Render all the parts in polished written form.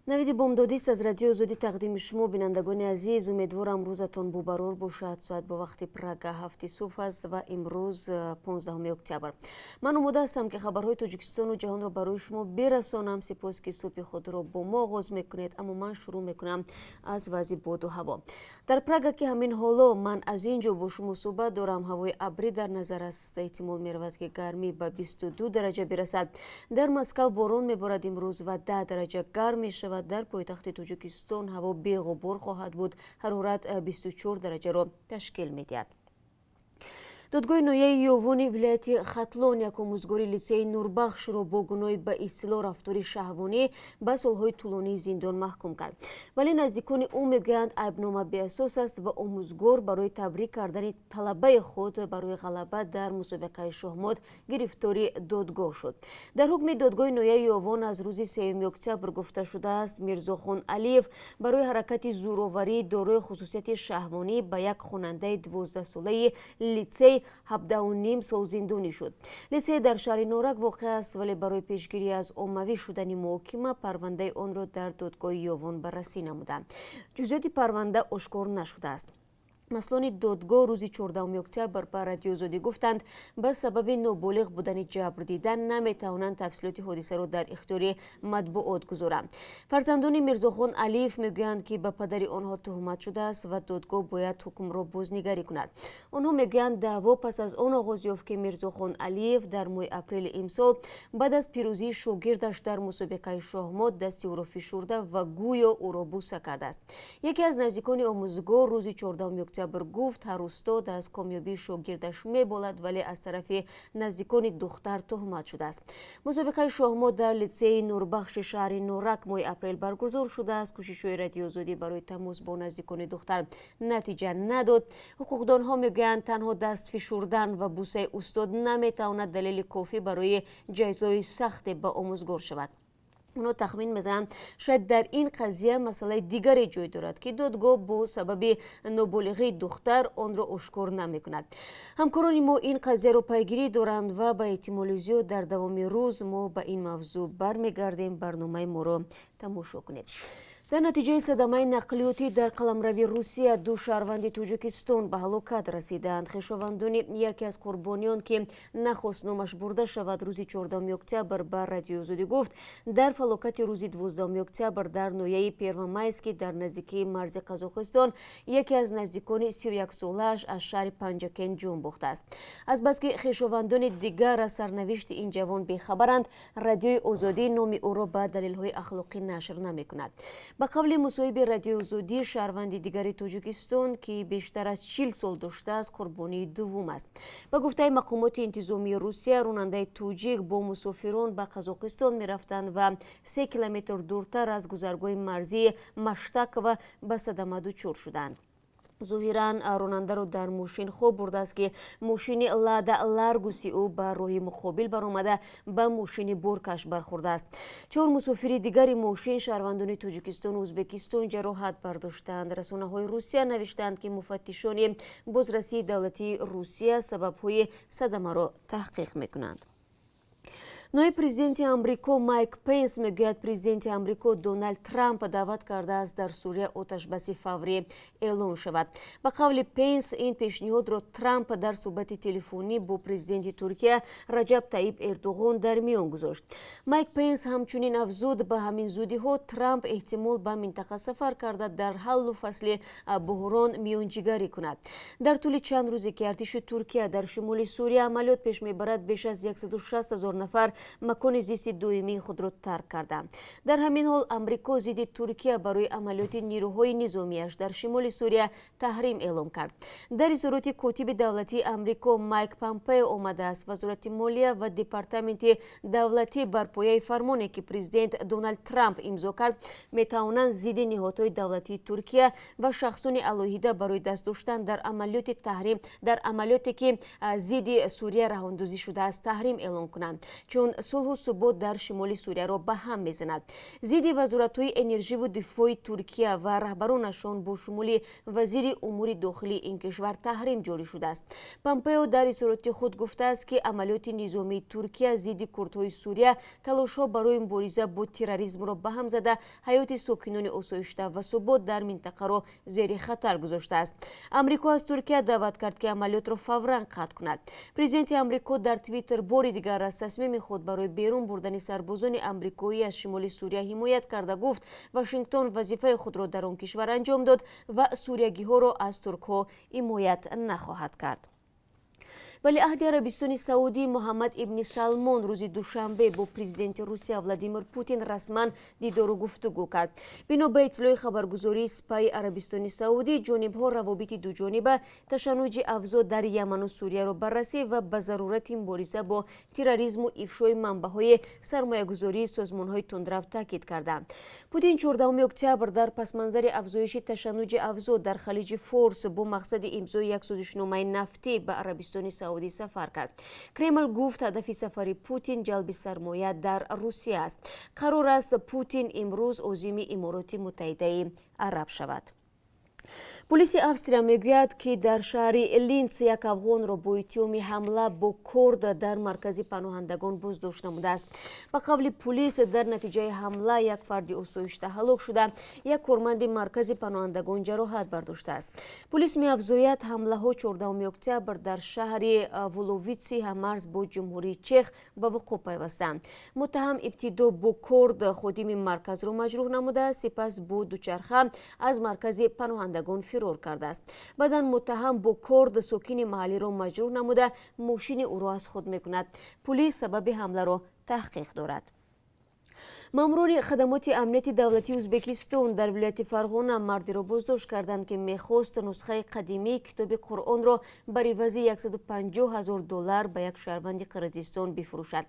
Навиди бомдодист аз Радиои Озодӣ тақдими шумо, бинандагони азиз. Умедворам, рӯзатон бубарор бошад. Соат бо вақти Прага 7-и субҳ аст ва имрӯз 15 октябр. Ман омода ҳастам, ки хабарҳои Тоҷикистону ҷаҳонро барои шумо бирасонам. Сипос, ки субҳи худро бо мо оғоз мекунед. Аммо ман шурӯъ мекунам аз вазъи боду ҳаво. Дар Прага, ки ҳамин ҳоло ман аз ин ҷо бо шумо суҳбат дорам, ҳавои абрӣ дар назар аст. Эҳтимол меравад, ки гармӣ ба 22 дараҷа бирасад. Дар Москав борон меборад имрӯз ва 10 дараҷа гарм мешавад. Дар пойтахти Тоҷикистон ҳаво беғубор хоҳад буд, ҳарорат 24 дараҷаро ташкил медиҳад. Додгоҳи ноҳияи Ёвони вилояти Хатлон як омӯзгори литсеи Нурбахшро бо гуноҳи ба истилоҳ рафтори шаҳвонӣ ба солҳои тӯлонии зиндон маҳкум кард. Вале наздикони ӯ мегӯянд, айбнома беасос аст ва омӯзгор барои табрик кардани талабаи худ барои ғалаба дар мусобиқаи шоҳмот гирифтори додгоҳ шуд. Дар ҳукми додгоҳи ноҳияи Ёвон аз рӯзи 3 октябр гуфта шудааст, Мирзохон Алиев барои ҳаракати зӯроварӣ дорои хусусияти шаҳвонӣ ба як хонандаи 12-солаи литсей 17,5 сол зиндонӣ шуд. Литсей дар шаҳри Норак воқеъ аст, вале барои пешгирӣ аз оммавӣ шудани муҳокима парвандаи онро дар додгоҳи Ёвон баррасӣ намуданд. Ҷузъиёти парванда ошкор нашудааст. Масъулони додгоҳ рӯзи 14 октябр ба Радиои Озодӣ гуфтанд, ба сабаби ноболиғ будани ҷабрдида наметавонанд тафсилоти ҳодисаро дар ихтиёри матбуот гузоранд. Фарзандони Мирзохон Алиев мегӯянд, ки ба падари онҳо туҳмат шудааст ва додгоҳ бояд ҳукмро бознигарӣ кунад. Онҳо мегӯянд, даъво пас аз он оғоз ёфт, ки Мирзохон Алиев дар моҳи апрели имсол баъд аз пирӯзии шогирдаш дар мусобиқаи шоҳмот дасти ӯро фишурда ва гӯё ӯро буса кардааст. Яке аз наздикони омӯзгор рӯзи 14 октябр гуфт, ҳар устод аз комёбии шогирдаш меболад, вале аз тарафи наздикони духтар туҳмат шудааст. Мусобиқаи шоҳмот дар литсеи Нурбахши шаҳри Норак моҳи апрел баргузор шудааст. Кӯшишҳои Радиои Озодӣ барои тамос бо наздикони духтар натиҷа надод. Ҳуқуқдонҳо мегӯянд, танҳо даст фишурдан ва бусаи устод наметавонад далели кофӣ барои ҷазои сахте ба омӯзгор шавад. Онҳо тахмин мезананд, шояд дар ин қазия масъалаи дигаре ҷой дорад, ки додгоҳ бо сабаби ноболиғии духтар онро ошкор намекунад. Ҳамкорони мо ин қазияро пайгирӣ доранд ва ба эҳтимоли зиёд дар давоми рӯз мо ба ин мавзӯъ бармегардем. Барномаи моро тамошо кунед. Дар натиҷаи садамаи нақлиётӣ дар қаламрави Русия ду шаҳрванди Тоҷикистон ба ҳалокат расиданд. Хешовандони яке аз қурбониён, ки нахост номаш бурда шавад, рӯзи 14 октябр ба Радиои Озодӣ гуфт, дар фалокати рӯзи 12 октябр дар ноҳияи Первомайский дар наздикии марзи Қазоқистон яке аз наздикони 31-солааш аз шаҳри Панҷакент ҷон бохтааст. Азбаски хешовандони дигар аз сарнавишти ин ҷавон бехабаранд, Радиои Озодӣ номи ӯро ба далелҳои ахлоқӣ нашр намекунад. Ба қавли мусоҳиби Радиои Озодӣ, шаҳрванди дигари Тоҷикистон, ки бештар аз 40 сол доштааст, қурбонии дуввум аст. Ба гуфтаи мақомоти интизомии Русия, ронандаи тоҷик бо мусофирон ба Қазоқистон мерафтанд ва 3 километр дуртар аз гузаргоҳи марзии Маштакова ба садама дучор шуданд. Зоҳиран, ронандаро дар мошин хоб бурдааст, ки мошини Лада Ларгуси ӯ ба роҳи муқобил баромада, ба мошини боркаш бархӯрдааст. Чор мусофири дигари мошин, шаҳрвандони Тоҷикистону Ӯзбекистон, ҷароҳат бардоштанд. Расонаҳои Русия навиштаанд, ки муфаттишони бозрасии давлатии Русия сабабҳои садамаро таҳқиқ мекунанд. Ноиб президенти Амрико Майк Пенс мегӯяд, президенти Амрико Доналд Трамп даъват кардааст, дар Сурия оташбаси фаврӣ эълон шавад. Ба қавли Пенс, ин пешниҳодро Трамп дар суҳбати телефонӣ бо президенти Туркия Раҷаб Таиб Эрдуғон дар миён гузошт. Майк Пенс ҳамчунин афзуд, ба ҳамин зудиҳо Трамп эҳтимол ба минтақа сафар карда, дар ҳаллу фасли буҳрон миёнҷигарӣ кунад. Дар тӯли чанд рӯзе, ки артиши Туркия дар шимоли Сурия амалиёт пеш мебарад, беш аз 160 ҳазор нафар макони зисти доимии худро тарк карданд. Дар ҳамин ҳол, Амрико зидди Туркия барои амалиёти нирӯҳои низомиаш дар шимоли Сурия таҳрим эълон кард. Дар изҳороти котиби давлатии Амрико Майк Помпео омадааст, Вазорати молия ва Департаменти давлатӣ бар пояи фармоне, ки президент Доналд Трамп имзо кард, метавонанд зидди ниҳодҳои давлатии Туркия ва шахсони алоҳида барои даст доштан дар амалиёти таҳрим дар амалиёте, ки зидди Сурия раҳандозӣ шудааст, таҳрим эълон кунанд, чун Сулҳу субот дар шимоли Сурияро ба ҳам мезанад. Зидди вазоратҳои энерживу дифои Туркия ва раҳбаронашон бо шумули вазири умури дохилии ин кишвар таҳрим ҷорӣ шудааст. Помпео дар изҳороти худ гуфтааст, ки амалиёти низомии Туркия зидди курдҳои Сурия талошҳо барои мубориза бо терроризмро ба ҳам зада, ҳаёти сокинони осоишта ва субот дар минтақаро зери хатар гузоштааст. Амрико аз Туркия даъват кард, ки амалиётро фавран қатъ кунад. Президенти Амрико дар Твиттер бори дигар аз тасмими худ барои берун бурдани сарбозони амрикоӣ аз шимоли Сурия ҳимоят карда, гуфт, Вашингтон вазифаи худро дар он кишвар анҷом дод ва суриягиҳоро аз туркҳо ҳимоят нахоҳад кард. Валиаҳди Арабистони Саудӣ Муҳаммад ибни Салмон рӯзи душанбе бо президенти Русия Владимир Путин расман дидору гуфтугӯ кард. Бино ба иттилои хабаргузории СПАи Арабистони Саудӣ, ҷонибҳо равобити дуҷониба, ташаннуҷи авзоъ дар Яману Сурияро баррасӣ ва ба зарурати мубориза бо терроризму ифшои манбаъҳои сармоягузории созмонҳои тундрав таъкид карданд. Путин 14 октябр дар пасманзари афзоиши ташаннуҷи авзоъ дар Халиҷи Форс бо мақсади имзои як созишномаи нафтӣ ба Арабистони Саудӣ сафар кард. Кремл гуфт, ҳадафи сафари Путин ҷалби сармоя дар Русия аст. Қарор аст, Путин имрӯз озими Имороти Муттаҳидаи Араб шавад. Полиси Австрия мегӯяд, ки дар шаҳри Линц як афғонро бо иттиҳоми ҳамла бо корд дар маркази паноҳандагон боздошт намудааст. Ба қавли пулис, дар натиҷаи ҳамла як фарди осоишта ҳалок шуда, як корманди маркази паноҳандагон ҷароҳат бардоштааст. Пулис меафзояд, ҳамлаҳо 14 октябр дар шаҳри Воловитси ҳаммарз бо Ҷумҳурии Чех ба вуқӯъ пайвастанд. Муттаҳам ибтидо бо корд ходими марказро маҷрӯҳ намудааст, сипас бо дучарха аз маркази паноҳандагон фирор кардааст. Баъдан муттаҳам бо корд сокини маҳаллиро маҷрӯҳ намуда, мошини ӯро аз худ мекунад. Пулис сабаби ҳамларо таҳқиқ дорад. Маъмурони хадамоти амнияти давлатии Ӯзбекистон дар вилояти Фарғона мардеро боздошт карданд, ки мехост нусхаи қадимии китоби Қуръонро бар ивази 150 ҳазор доллар ба як шаҳрванди Қирғизистон бифурӯшад.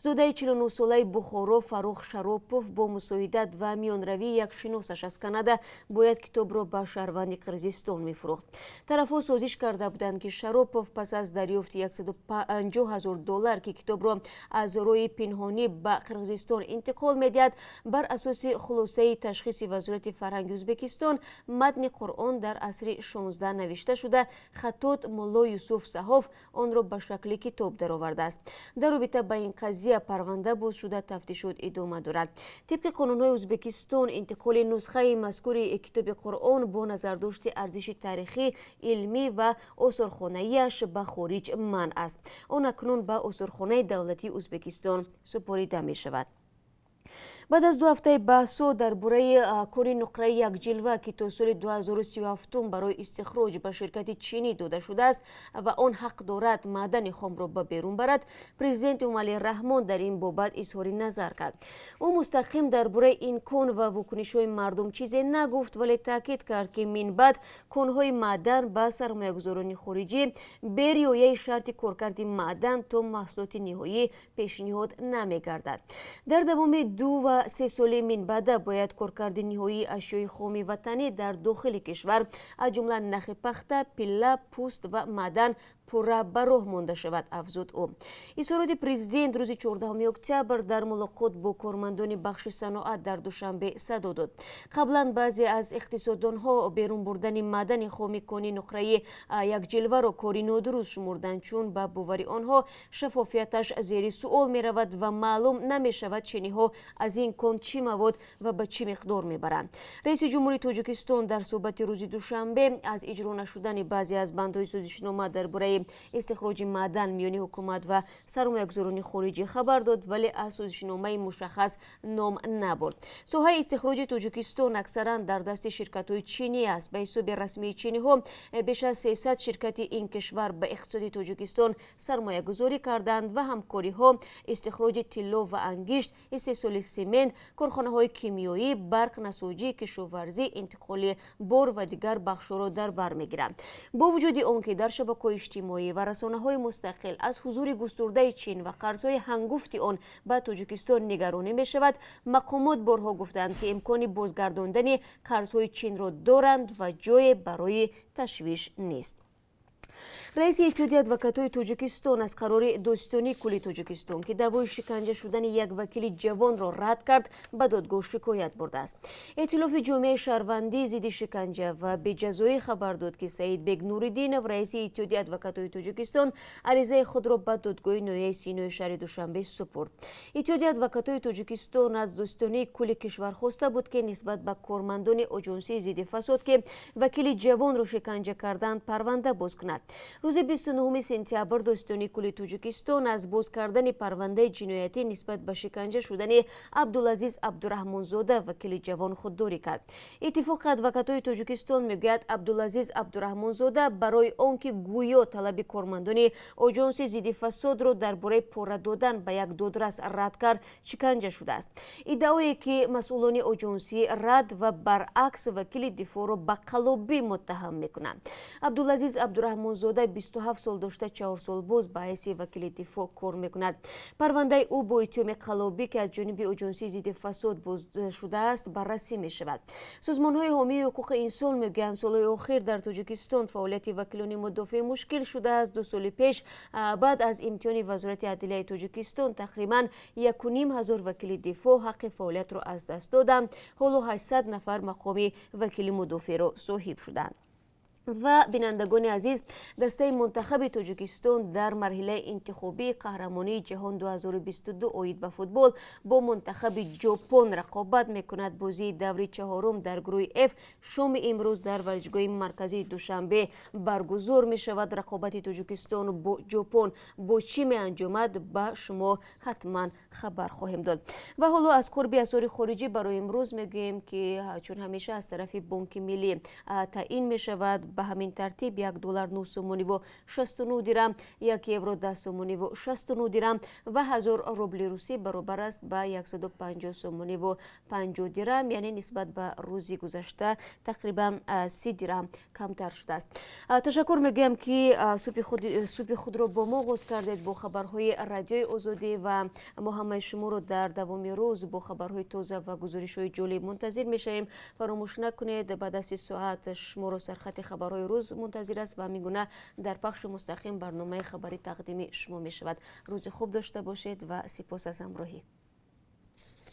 Зодаи 49-солаи Бухоро Фаррух Шаропов бо мусоидат ва миёнравии як шиносаш аз Канада бояд китобро ба шаҳрванди Қирғизистон мефурӯхт. Тарафҳо созиш карда буданд, ки Шаропов пас аз дарёфти 150 ҳазор доллар, ки китобро аз роҳи пинҳонӣ ба Қирғизистон интиқол медиҳад, бар асоси хулосаи ташхиси Вазорати фарҳанги Ӯзбекистон, матни Қуръон дар асри 16 навишта шуда, хаттот Мулло Юсуф Саҳоф онро ба шакли китоб даровардааст. Дар робита ба ин қазия парванда боз шуда, тафтишот идома дорад. Тибқи қонунҳои Ӯзбекистон, интиқоли нусхаи мазкури китоби Қуръон бо назардошти арзиши таърихӣ, илмӣ ва осорхонаиаш ба хориҷ манъ аст. Он акнун ба осорхонаи давлатии Ӯзбекистон супорида мешавад. Баъд аз 2 ҳафтаи баҳсҳо дар бораи кони нуқраи Якҷилва, ки то соли 2037 барои истихроҷ ба ширкати чинӣ дода шудааст ва он ҳақ дорад маъдани хомро ба берун барад, президент Эмомалӣ Раҳмон дар ин бобат изҳори назар кард. Ӯ мустақим дар бораи ин кон ва вокунишҳои мардум чизе нагуфт, вале таъкид кард, ки минбаъд конҳои маъдан ба сармоягузорони хориҷӣ бе риояи шарти коркарди маъдан то маҳсулоти ниҳоӣ пешниҳод намегардад. Дар давоми 2 ва 3 соли минбаъда бояд коркарди ниҳоии ашёи хоми ватанӣ дар дохили кишвар, аз ҷумла нахи пахта, пилла, пӯст ва маъдан пурра ба роҳ монда шавад, афзуд ӯ. Изҳороти президент рӯзи 14 октябр дар мулоқот бо кормандони бахши саноат дар Душанбе садо дод. Қаблан баъзе аз иқтисоддонҳо берун бурдани маъдани хоми кони нуқраи Якҷилваро кори нодуруст шумурданд, чун ба бовари онҳо шаффофияташ зери суол меравад ва маълум намешавад, чиниҳо аз ин кон чӣ мавод ва ба чӣ миқдор мебаранд. Раиси ҷумҳури Тоҷикистон дар суҳбати рӯзи душанбе аз иҷро нашудани баъзе аз бандҳои созишнома дар бораи истихроҷи маъдан миёни ҳукумат ва сармоягузорони хориҷӣ хабар дод, вале аз созишномаи мушаххас ном набурд. Соҳаи истихроҷи Тоҷикистон аксаран дар дасти ширкатҳои чинӣ аст. Ба ҳисоби расмии чиниҳо, беш аз 300 ширкати ин кишвар ба иқтисоди Тоҷикистон сармоягузорӣ карданд ва ҳамкориҳо истихроҷи тилло ва ангишт, истеҳсоли семент, корхонаҳои кимиёӣ, барқ, насоҷӣ, кишоварзӣ, интиқоли бор ва дигар бахшҳоро дар бар мегиранд. Бо вуҷуди он ки дар шабакаҳои иҷтимоӣ ва расонаҳои мустақил аз ҳузури густурдаи Чин ва қарзҳои ҳангуфти он ба Тоҷикистон нигаронӣ мешавад, мақомот борҳо гуфтанд, ки имкони бозгардондани қарзҳои Чинро доранд ва ҷое барои ташвиш нест. Раиси Иттиҳоди адвокатҳои Тоҷикистон аз қарори Додситонии кулли Тоҷикистон, ки даъвои шиканҷа шудани як вакили ҷавонро рад кард, ба додгоҳ шикоят бурдааст. Эътилофи ҷомеаи шаҳрвандӣ зидди шиканҷа ва беҷазоӣ хабар дод, ки Саидбек Нуриддинов, раиси Иттиҳоди адвокатҳои Тоҷикистон, аризаи худро ба додгоҳи ноҳияи Синои шаҳри Душанбе супурд. Иттиҳоди адвокатҳои Тоҷикистон аз Додситонии кулли кишвар хоста буд, ки нисбат ба кормандони Оҷонсии зидди фасод, ки вакили ҷавонро шиканҷа карданд, парванда боз кунад. Рӯзи 29 сентябр Додситонии кулли Тоҷикистон аз боз кардани парвандаи ҷиноятӣ нисбат ба шиканҷа шудани Абдулазиз Абдураҳмонзода, вакили ҷавон, худдорӣ кард. Иттифоқи адвокатҳои Тоҷикистон мегӯяд, Абдулазиз Абдураҳмонзода барои он ки гӯё талаби кормандони Оҷонси зидди фасодро дар бораи пора додан ба як додрас рад кард, шиканҷа шудааст. Иддаое ки масъулони оҷонсӣ рад ва баръакс вакили дифоъро ба қаллобӣ муттаҳам мекунанд. Абдулазиз Абдураҳмонзода 27 сол дошта, 4 сол боз ба ҳайси вакили дифоъ кор мекунад. Парвандаи ӯ бо иттиҳоми қаллобӣ, ки аз ҷониби Оҷонсии зидди фасод боз шудааст, баррасӣ мешавад. Созмонҳои ҳомии ҳуқуқи инсон мегӯянд, солҳои охир дар Тоҷикистон фаъолияти вакилони мудофеъ мушкил шудааст. 2 соли пеш, баъд аз имтиҳони Вазорати адлияи Тоҷикистон, тақрибан 1500 вакили дифоъ ҳаққи фаъолиятро аз даст доданд. Ҳоло 800 нафар мақоми вакили мудофеъро соҳиб шуданд. Ва, бинандагони азиз, дастаи мунтахаби Тоҷикистон дар марҳилаи интихобии қаҳрамонии ҷаҳон 2022 оид ба футбол бо мунтахаби Ҷопон рақобат мекунад. Бозии даври чаҳорум дар гурӯҳи Ф шоми имрӯз дар варзишгоҳи марказии Душанбе баргузор мешавад. Рақобати Тоҷикистон бо Ҷопон бо чӣ меанҷомад, ба шумо ҳатман хабар хоҳем дод. Ва ҳоло аз қурби асъори хориҷӣ барои имрӯз мегӯем, ки чун ҳамеша аз тарафи Бонки Миллӣ таъин мешавад. Ба ҳамин тартиб, 1 доллар 9 сомониву 69 дирам, 1 евро 10 сомониву 69 дирам ва 1000 рубли русӣ баробар аст ба 150 сомониву 50 дирам, яъне нисбат ба рӯзи гузашта тақрибан 30 дирам камтар шудааст. Ташаккур мегӯям, ки субҳи худро бо мо оғоз кардед, бо хабарҳои Радиои Озодӣ, ва мо ҳамаи шуморо дар давоми рӯз бо хабарҳои тоза ва гузоришҳои ҷолиб мунтазир мешавем. Фаромӯш накунед, ба дасти соат шуморо сархати хабарҳои рӯз мунтазир аст ва ҳамин гуна дар пахши мустақим барномаи хабарӣ тақдими шумо мешавад. Рӯзи хуб дошта бошед ва сипос аз ҳамроҳӣ.